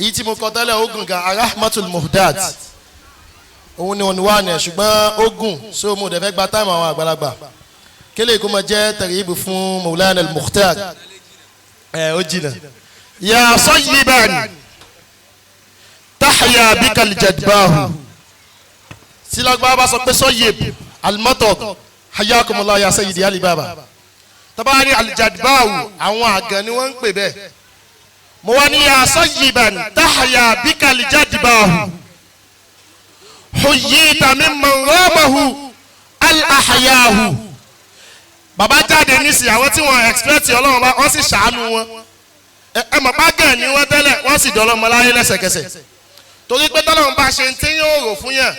Èyí tí mo kọ tẹ́lẹ̀ ó gùn gan, Arahmatul Muhdat, òun ni òun wà ní ẹ̀, ṣùgbọ́n ó gùn, so mo dẹ̀ fẹ́ gba time àwọn àgbàlagbà kélé kó máa jẹ́ tẹ̀rìbù fún Maulana al-Mukhtar. Ẹ̀ ó jìnà. Ya sayyiban tahya bika al-jadbahu. Sílágbá bá sọ pé sayyib al-matar, hayyakumullah ya sayyidi Ali Baba, tabari al-jadbahu, àwọn àgàn ni wọ́n ń pè bẹ́ẹ̀. Mo wá ní ya sayyiban tahya bika al-jadbahu huyyita mimman ramahu al-ahyahu. Bàbá jáde nísìnyí, àwọn tí wọ́n expect Ọlọ́run bá wọ́n sì ṣàánú wọn. Ẹ mọ̀ bá gàn ní wọ́n tẹ́lẹ̀, wọ́n sì dọ́lọ́mọ láyé lẹ́sẹ̀kẹsẹ̀, torí pé tọ́lọ́run bá ṣe ń tí yóò rò fún yàn,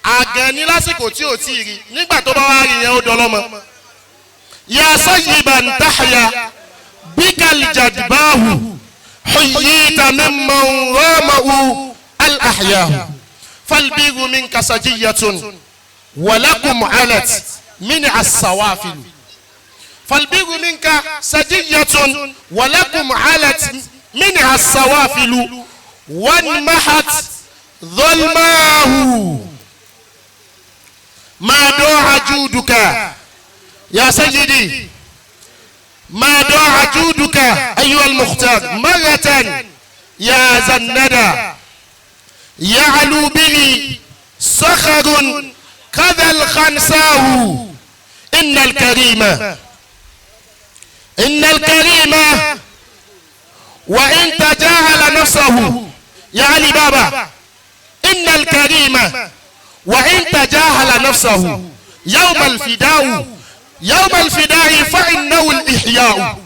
àgàn ní lásìkò tí ò tí ì rí, nígbà tó bá wá rí yẹn, ó dọ́lọ́mọ. Ya sayyiban tahya bikal jadbahu huyyita mimman ramahu al-ahyahu falbiru minka sajiyatun walakum alat min as-sawafilu falbiru minka sajiyatun walakum alat minha as-sawafilu wanmahat dhalmahu ma do'a juduka ya sayyidi ma do'a juduka ayyuha al-mukhtar maratan ya zannada ya'lu bihi sakharun kadha al-khansahu inna al-karima إن الكريم وإن تجاهل نفسه، يا علي بابا، إن الكريم وإن تجاهل نفسه يوم الفداء، يوم الفداء فإنه الإحياء.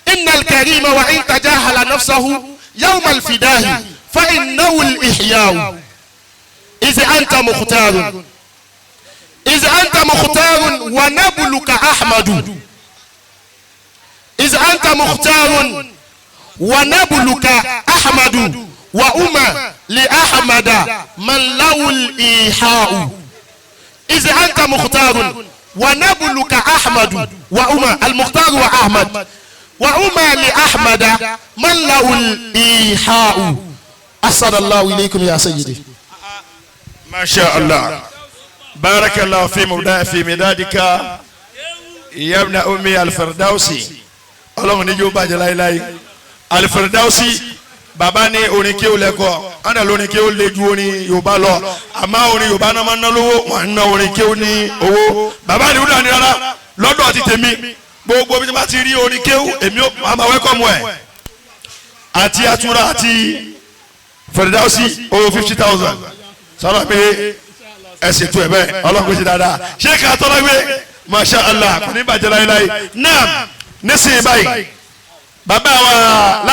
إن الكريم وإن تجاهل نفسه يوم الفداء فإنه الإحياء. إذا أنت مختار، إذا أنت مختار ونبلك أحمد، إذا أنت مختار ونبلك أحمد، وأما لأحمد من له الإيحاء. إذا أنت مختار ونبلك أحمد، وأما المختار وأحمد، وأما لأحمد من له الإيحاء. أحسن الله إليكم يا سيدي. ما شاء الله، بارك الله في مبدأ في مدادك يا ابن أمي الفردوسي. Ọlọ́run ní yóò bàjẹ́ láéláé. Aliferdausi, bàbá ní orin kí ó lẹ́kọ̀ọ́ ọ̀nà lórin kí ó lé ju orin Yorùbá lọ, àmọ́ orin Yorùbá náà máa ń ná lówó, wọ́n ń ná orin kí ó ní owó. Bàbá ní wúlò ní rárá lọ́dọ̀ ti tèmi, gbogbo bí wọ́n bá ti rí orin kéwú, èmi ó máa welcome ẹ̀ àti atura àti Ferdausi owó 50,000 sọ̀rọ̀ pé ẹ ṣètò ẹ̀ bẹ́ẹ̀. Ọlọ́run kò ṣe dáadáa. Ṣé ká tọ́lá gbé? Masha Allah, kò ní bàjẹ́ láéláé. Náà nísìnyí báyìí, bàbá wa láàrin.